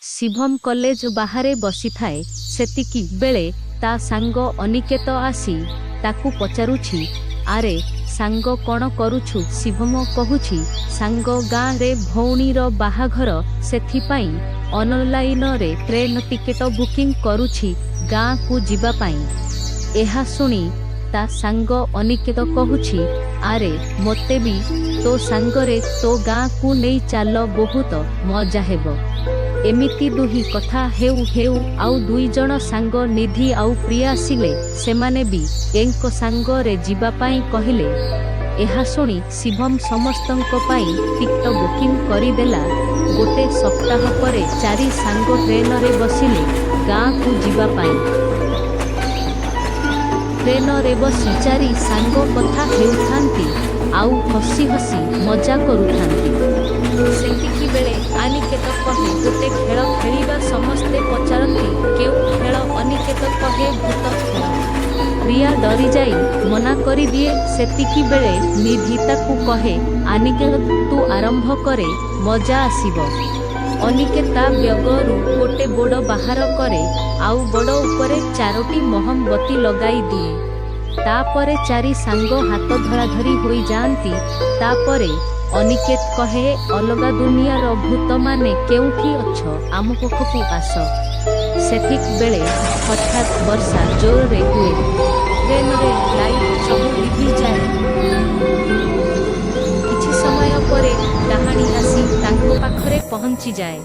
Shivam college ବାହାରେ ବସିଥାଏ। ସେତିକି ବେଳେ ତା ସାଙ୍ଗ ଅନିକେତ ଆସି ତାକୁ ପଚାରୁଛି, ଆରେ ସାଙ୍ଗ, କଣ କରୁଛୁ? ଶିଭମ କହୁଛି, ସାଙ୍ଗ, ଗାଁରେ ଭଉଣୀର ବାହାଘର, ସେଥିପାଇଁ ଅନଲାଇନରେ ଟ୍ରେନ ଟିକେଟ ବୁକିଂ କରୁଛି ଗାଁକୁ ଯିବା ପାଇଁ। ଏହା ଶୁଣି ତା ସାଙ୍ଗ ଅନିକେତ କହୁଛି, ଆରେ ମୋତେ ବି ତୋ ସାଙ୍ଗରେ ତୋ ଗାଁକୁ ନେଇ ଚାଲ, ବହୁତ ମଜା ହେବ। ଏମିତି ଦୁହିଁ କଥା ହେଉ ହେଉ ଆଉ ଦୁଇ ଜଣ ସାଙ୍ଗ ନିଧି ଆଉ ପ୍ରିୟା ଆସିଲେ। ସେମାନେ ବି ଏଙ୍କ ସାଙ୍ଗରେ ଯିବା ପାଇଁ କହିଲେ। ଏହା ଶୁଣି ଶିଭମ ସମସ୍ତଙ୍କ ପାଇଁ ଟିକେଟ ବୁକିଂ କରିଦେଲା। ଗୋଟେ ସପ୍ତାହ ପରେ ଚାରି ସାଙ୍ଗ ଟ୍ରେନରେ ବସିଲେ ଗାଁକୁ ଯିବା ପାଇଁ। ଟ୍ରେନରେ ବସି ଚାରି ସାଙ୍ଗ କଥା ହେଉଥାନ୍ତି ଆଉ ହସି ହସି ମଜା କରୁଥାନ୍ତି। ସେତିକି ବେଳେ ଅନିକେତ କହେ, ଗୋଟେ ଖେଳ ଖେଳିବା। ସମସ୍ତେ ପଚାରନ୍ତି, କେଉଁ ଖେଳ? ଅନିକେତ କହେ, ଭୂତ ଖେଳ। ପ୍ରିୟା ଡରିଯାଇ ମନା କରିଦିଏ। ସେତିକି ବେଳେ ନିଧି ତାକୁ କହେ, ଅନିକେତ, ତୁ ଆରମ୍ଭ କରେ, ମଜା ଆସିବ। ଅନିକେତ ତା ବ୍ୟାଗରୁ ଗୋଟେ ବୋର୍ଡ ବାହାର କରେ ଆଉ ବୋର୍ଡ ଉପରେ ଚାରୋଟି ମହମବତୀ ଲଗାଇ ଦିଏ। ତାପରେ ଚାରି ସାଙ୍ଗ ହାତ ଧରାଧରି ହୋଇଯାଆନ୍ତି। ତାପରେ ଅନିକେତ କହେ, ଅଲଗା ଦୁନିଆର ଭୂତମାନେ କେଉଁଠି ଅଛ, ଆମ ପାଖକୁ ଆସ। ସେତିକି ବେଳେ ହଠାତ୍ ବର୍ଷା ଜୋରରେ ହୁଏ। ଟ୍ରେନରେ ଲାଇଟ୍ ସବୁ ଲିଭିଯାଏ। କିଛି ସମୟ ପରେ ଡାହାଣୀ ଆସି ତାଙ୍କ ପାଖରେ ପହଞ୍ଚିଯାଏ।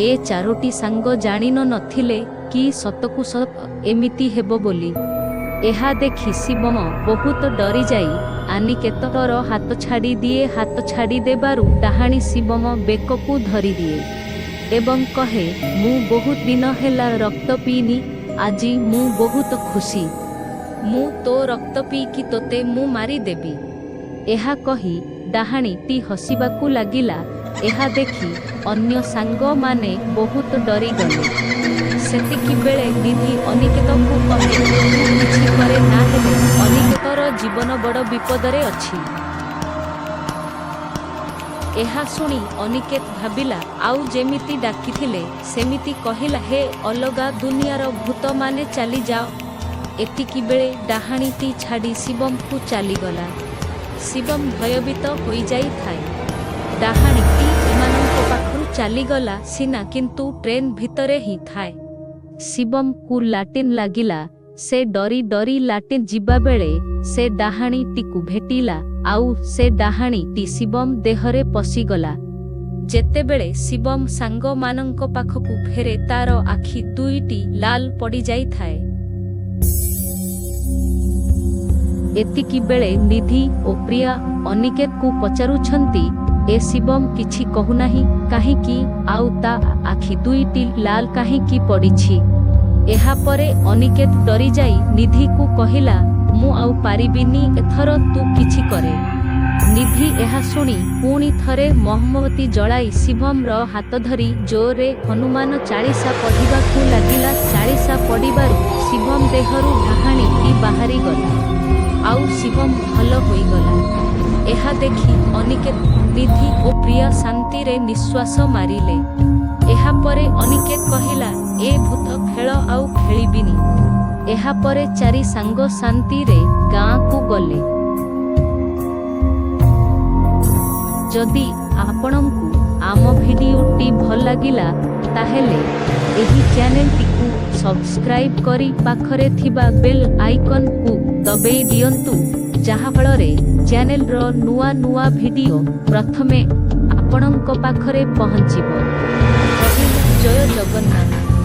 ଏ ଚାରୋଟି ସାଙ୍ଗ ଜାଣି ନଥିଲେ କି ସତକୁ ସତ ଏମିତି ହେବ ବୋଲି। ଏହା ଦେଖି ଶିବମ ବହୁତ ଡରିଯାଇ ଅନିକେତର ହାତ ଛାଡ଼ି ଦିଏ। ହାତ ଛାଡ଼ି ଦେବାରୁ ଡାହାଣୀ ଶିବମ ବେକକୁ ଧରିଦିଏ ଏବଂ କହେ, ମୁଁ ବହୁତ ଦିନ ହେଲା ରକ୍ତ ପିଇନି, ଆଜି ମୁଁ ବହୁତ ଖୁସି। ମୁଁ ତୋ ରକ୍ତ ପିଇକି ତୋତେ ମୁଁ ମାରିଦେବି। ଏହା କହି ଡାହାଣୀଟି ହସିବାକୁ ଲାଗିଲା। ଏହା ଦେଖି ଅନ୍ୟ ସାଙ୍ଗମାନେ ବହୁତ ଡରିଗଲେ। ସେତିକି ବେଳେ ନିଧି ଅନିକେତକୁ କହେ, ତୁ କିଛି କରେ, ନା ହେଲେ ଅନିକେତର ଜୀବନ ବଡ଼ ବିପଦରେ ଅଛି। ଏହା ଶୁଣି ଅନିକେତ ଭାବିଲା ଆଉ ଯେମିତି ଡାକିଥିଲେ ସେମିତି କହିଲା, ହେ ଅଲଗା ଦୁନିଆର ଭୂତମାନେ, ଚାଲିଯାଅ। ଏତିକି ବେଳେ ଡାହାଣୀଟି ଛାଡ଼ି ଶିବମକୁ ଚାଲିଗଲା। ଶିବମ ଭୟଭୀତ ହୋଇଯାଇଥାଏ। ଡାହାଣୀଟି ଏମାନଙ୍କ ପାଖରୁ ଚାଲିଗଲା ସିନା, କିନ୍ତୁ ଟ୍ରେନ୍ ଭିତରେ ହିଁ ଥାଏ। ଶିବମକୁ ଲାଟିନ୍ ଲାଗିଲା। ସେ ଡରି ଡରି ଲାଟିନ୍ ଯିବାବେଳେ ସେ ଡାହାଣୀଟିକୁ ଭେଟିଲା ଆଉ ସେ ଡାହାଣୀଟି ଶିବମ ଦେହରେ ପଶିଗଲା। ଯେତେବେଳେ ଶିବମ ସାଙ୍ଗମାନଙ୍କ ପାଖକୁ ଫେରେ, ତାର ଆଖି ଦୁଇଟି ଲାଲ ପଡ଼ିଯାଇଥାଏ। ଏତିକି ବେଳେ ନିଧି ଓ ପ୍ରିୟା ଅନିକେତକୁ ପଚାରୁଛନ୍ତି, ଏ ଶିବମ କିଛି କହୁନାହିଁ କାହିଁକି ଆଉ ତା ଆଖି ଦୁଇଟି ଲାଲ କାହିଁକି ପଡ଼ିଛି? ଏହାପରେ ଅନିକେତ ଡରିଯାଇ ନିଧିକୁ କହିଲା, ମୁଁ ଆଉ ପାରିବିନି, ଏଥର ତୁ କିଛି କରେ। ନିଧି ଏହା ଶୁଣି ପୁଣି ଥରେ ମହମବତୀ ଜଳାଇ ଶିବମର ହାତ ଧରି ଜୋରରେ ହନୁମାନ ଚାଳିଶା ପଢ଼ିବାକୁ ଲାଗିଲା। ଚାଳିଶା ପଡ଼ିବାରୁ ଶିବମ ଦେହରୁ ଡାହାଣୀଟି ବାହାରିଗଲା ଆଉ ଶିବମ ଭଲ ହୋଇଗଲା। ଏହା ଦେଖି ଅନିକେତ, ନିଧି ଓ ପ୍ରିୟା ଶାନ୍ତିରେ ନିଶ୍ୱାସ ମାରିଲେ। ଏହାପରେ ଅନିକେତ କହିଲା, ଏ ଭୂତ ଖେଳ ଆଉ ଖେଳିବିନି। ଏହାପରେ ଚାରି ସାଙ୍ଗ ଶାନ୍ତିରେ ଗାଁକୁ ଗଲେ। ଯଦି ଆପଣଙ୍କୁ ଆମ ଭିଡ଼ିଓଟି ଭଲ ଲାଗିଲା, ତାହେଲେ ଏହି ଚ୍ୟାନେଲଟିକୁ ସବସ୍କ୍ରାଇବ୍ କରି ପାଖରେ ଥିବା ବେଲ୍ ଆଇକନ୍କୁ ଦବେଇ ଦିଅନ୍ତୁ, ଯାହାଫଳରେ ଚ୍ୟାନେଲର ନୂଆ ନୂଆ ଭିଡ଼ିଓ ପ୍ରଥମେ ଆପଣଙ୍କ ପାଖରେ ପହଞ୍ଚିବ। ରହିଲି, ଜୟ ଜଗନ୍ନାଥ।